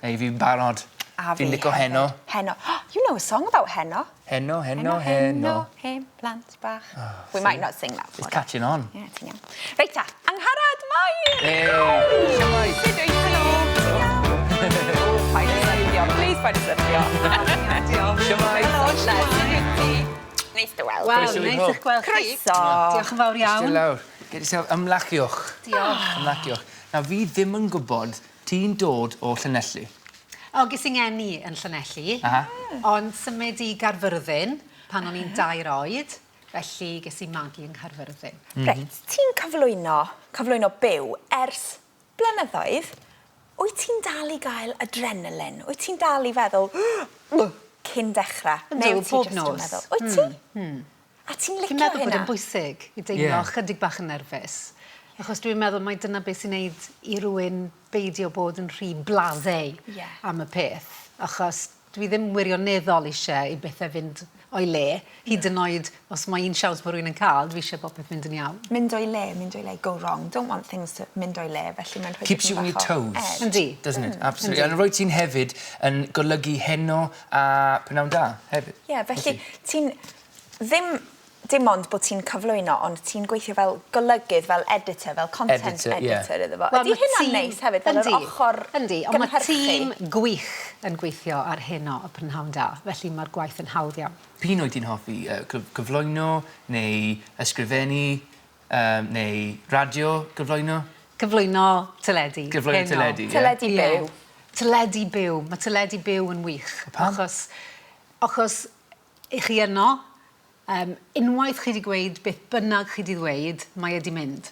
Ei, fi'n barod. A fi Fi'n lico heno. Heno. You know a song about heno. Heno, heno, heno. Hen plant bach. We might not sing that It's one. catching on. Yeah, ti'n iawn. Reit ta, Angharad Mair! Hey! Shwmae? Sut wyt ti? Helo! Paid â syrthio, please paid â syrthio. Diolch. Shwmae? Helo, sut wyt ti? Neis dy weld. Wel, Croeso i neis pawb. i'ch gweld chi. Croeso. Diolch yn fawr iawn. Eistedd lawr. Get yourself ymlaciwch. Diolch. Ymlaciwch. Nawr, fi ddim yn gwybod ti'n dod o Llanelli. O, ges i ngeni yn Llanelli. Aha. Ond symud i Gaerfyrddin pan o'n i'n 3 oed, felly ges i magu yng Nghaerfyrddin. Reit, ti'n cyflwyno, cyflwyno byw ers blynyddoedd. Wyt ti'n dal i gael adrenaline? Wyt ti'n dal i feddwl cyn dechrau? Yndw, Neu wyt ti pob jyst yn nos. meddwl, Wyt ti? A ti'n licio Dwi'n meddwl bod hynna? yn bwysig i deimlo Ie. chydig bach yn nerfus. Achos dwi'n meddwl mai dyna beth sy'n neud i rywun beidio bod yn rhy blasé Ie. am y peth. Achos dwi ddim wirioneddol eisiau i bethau fynd o'i le, hyd yn oed os mae un siawns mae rhywun yn cael, dwi eisiau popeth mynd yn iawn. Mynd o'i le, mynd o'i le, go wrong. Don't want things to mynd o'i le, felly mae'n rhoi Keeps tipyn you on your bach o toes. edge. Yndi. Doesn't it? Absolutely. Mm. A rwyt ti'n hefyd yn golygu heno a prynawn da hefyd. Ie, felly ti'n ddim dim ond bod ti'n cyflwyno, ond ti'n gweithio fel golygydd, fel editor, fel content Editor, ie. editor iddo fo. Wel, Ydy ma' hynna'n tîm- neis hefyd, fel yr Yndi, ochr Yndi, ond mae gynhyrchu? tîm gwych yn gweithio ar heno y prynhawn da, felly mae'r gwaith yn hawdd iawn. P'un wyt ti'n hoffi? Cyflwyno neu ysgrifennu neu radio gyflwyno? Cyflwyno teledu. Cyflwyno heno. teledu, ie. Teledu Ie. byw. Teledu byw. Mae teledu byw yn wych. Pam? Achos i chi yno, unwaith chi wedi gweud beth bynnag chi wedi ddweud, mae e 'di mynd.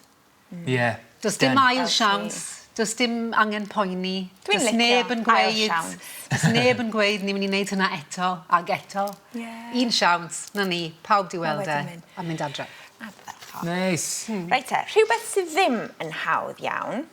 Ie. Does dim Done. ail Fel ti. siawns, does dim angen poeni. Dwi'n does licio neb yn ail gweud, siawns. Does neb yn gweud ni'n mynd i wneud hynna eto ag eto. Ie. Un siawns, na ni, pawb 'di weld wedi e mynd. a mynd adre. Ardderchog. Neis. Reit te, rhywbeth sydd ddim yn hawdd iawn,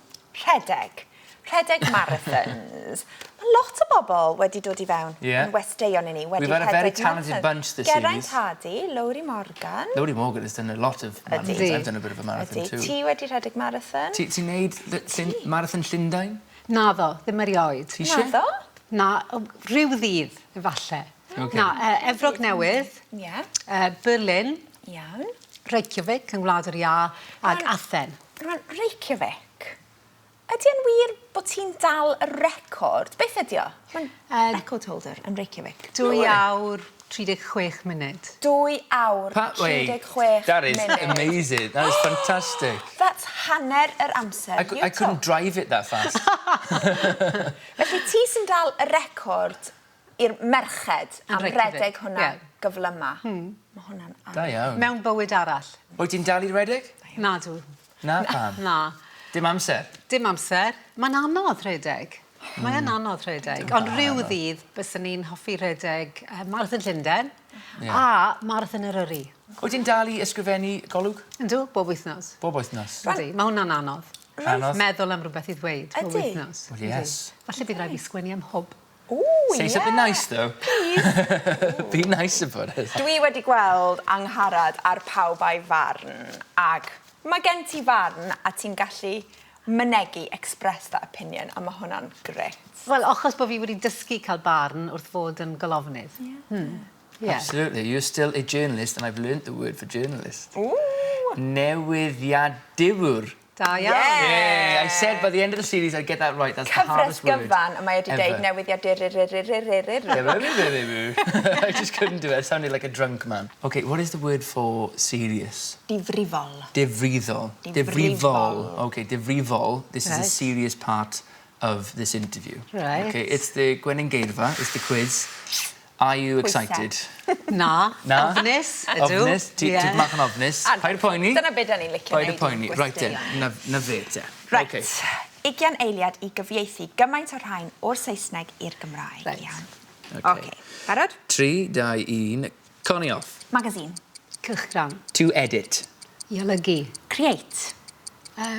rhedeg. Rhedeg marathons. Mae lot o bobl wedi dod i fewn Ie. yn westeion i ni wedi We've had a very rhedeg talented marathons. bunch this Geraint series. Hardy, Lowri Morgan. Lowri Morgan has done a lot of marathons. Ydi. I've done a bit of a marathon Ydi. too. Ti wedi rhedeg marathon? Ti'n neud marathon Llundain? Naddo, ddim erioed. Ti isie? Naddo? Na, rhyw ddydd, efalle. Ocê. Na, Efrog Newydd, Ie. Berlin, Iawn. Reykjavik yng Ngwlad yr Iâ, ag Athen. Rwan, Reykjavik. Ydy e'n wir bod ti'n dal y record? Beth ydy o? Mae'n record holder yn Reykjavik. 2 awr 36 munud. 2 awr Wait, 36 that is munud. amazing. That is fantastic. That's hanner yr amser I you I couldn't took. drive it that fast. Felly ti sy'n dal y record i'r merched Yn am Reykjavik, redeg hwnna ie. gyflyma. Mae hwnna'n Da iawn. Mewn bywyd arall. Wyt ti'n dal i redeg? Na dw. Na, pam? Na. Dim amser? Dim amser. Mae'n anodd rhedeg. Mae'n anodd rhedeg. Ond rhyw ddydd, byswn ni'n hoffi rhedeg Marathon Llundain a Marathon Eryri. Wyt ti'n dal i ysgrifennu Golwg? Yndw, bob wythnos. Bob wythnos? Yndi, mae hwnna'n anodd. Anodd. Meddwl am rhywbeth i ddweud bob Ydi. wythnos. Well, Yndi. yes. Falle bydd rhaid fi sgwennu am Hwb. Ooh, Say ie. something nice, though. Please. Be nice about it. Dwi wedi gweld Angharad ar Pawb a'i Farn ag mae gen ti farn a ti'n gallu mynegi, express that opinion, a mae hwnna'n grêt. Wel, achos bod fi wedi dysgu cael barn wrth fod yn golofnydd. Yeah. Yeah. Absolutely. You're still a journalist, and I've learnt the word for journalist. Ooh. Newyddiadurwr. Da iawn. Yeah. Yeah, I said by the end of the series I'd get that right. That's the Cyfres hardest word. gyfan, a mae wedi deud ever. newyddiadururururururur. I just couldn't do it. I sounded like a drunk man. Okay, what is the word for serious? Difrifol. Difrifol. Difrifol. Okay, difrifol. This is a Right. serious part of this interview. Right. Okay, it's the Gwenyn Geirfa, it's the quiz. Are you excited? Na. Na? Ofnus, ydw. Ofnus? Ti Ie. yeah. bach yn ofnus. Paid â poeni. Dyna beth da ni'n licio Paid â neud poeni. i'n Right then, gwesteion. na fe te. Right. Okay. 20 eiliad i gyfieithu gymaint o'r rhain o'r Saesneg i'r Gymraeg. Reit. Iawn. Okay. Okay. Barod? 3, 2, 1, Connie off. Magazine. Cylchgrawn. To edit. I olygu. Create.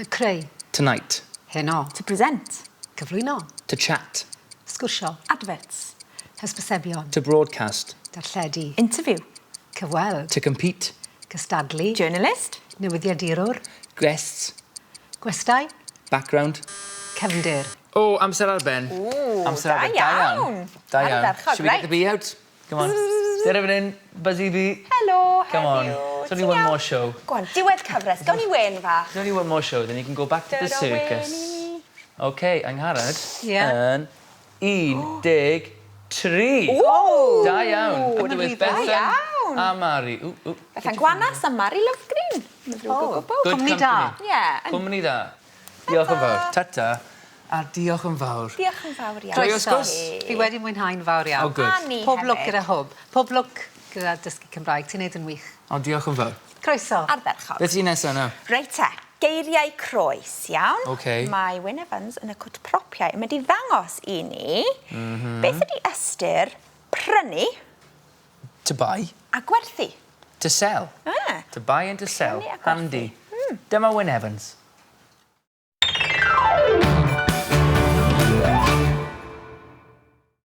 Creu. Tonight. Heno. To present. Cyflwyno. To chat. Sgwrsio. Adverts. Hysbysebion. To broadcast. Darlledu. Interview. Cyfweld. To compete. Cystadlu. Journalist. Newyddiadurwr. Guests. Gwestai. Background. Cefndir. O, amser ar ben. Ww, amser ar da ben. iawn. Da iawn. Ardderchog, Should we get reit. the bee out? Come on. Dere fan hyn, Buzzy Bee. Helo, Come on. heddiw. It's only Ti'n one iawn? more show. Go on, diwedd cyfres. Gawn ni wen fach. There's only one more show, then you can go back to the Dyna wen circus. i ni. OK, Angharad. Ie. Yn 13. Ww! Da iawn. Ww, Up with Da Bethan iawn. a Mari. Ww, ww. Bethan Gwanas a Mari Love Green. Mae'n ddrwg o O. gwbl. Good Cwmni da. company. Ie. yn- Cwmni da. Diolch yn fawr. Ta-ta. A diolch yn fawr. Diolch yn fawr iawn. Joio sgwrs? Fi wedi mwynhau'n fawr iawn. Oh, good. A ni Pob lwc hefyd. gyda hwb. Pob lwc gyda dysgu Cymraeg. Ti'n neud yn wych. O, diolch yn fawr. Croeso. Ardderchog. Beth sy'n nesaf nawr? Reit te, geiriau croes, iawn? Ocê. Mae Wyn Evans yn y cwt propiau yn mynd i ddangos i ni mm -hmm. beth ydy ystyr prynu To buy. a gwerthu. To sell. Ah. To buy and to sell. Prynu a gwerthu. Handy. Dyma Wyn Evans.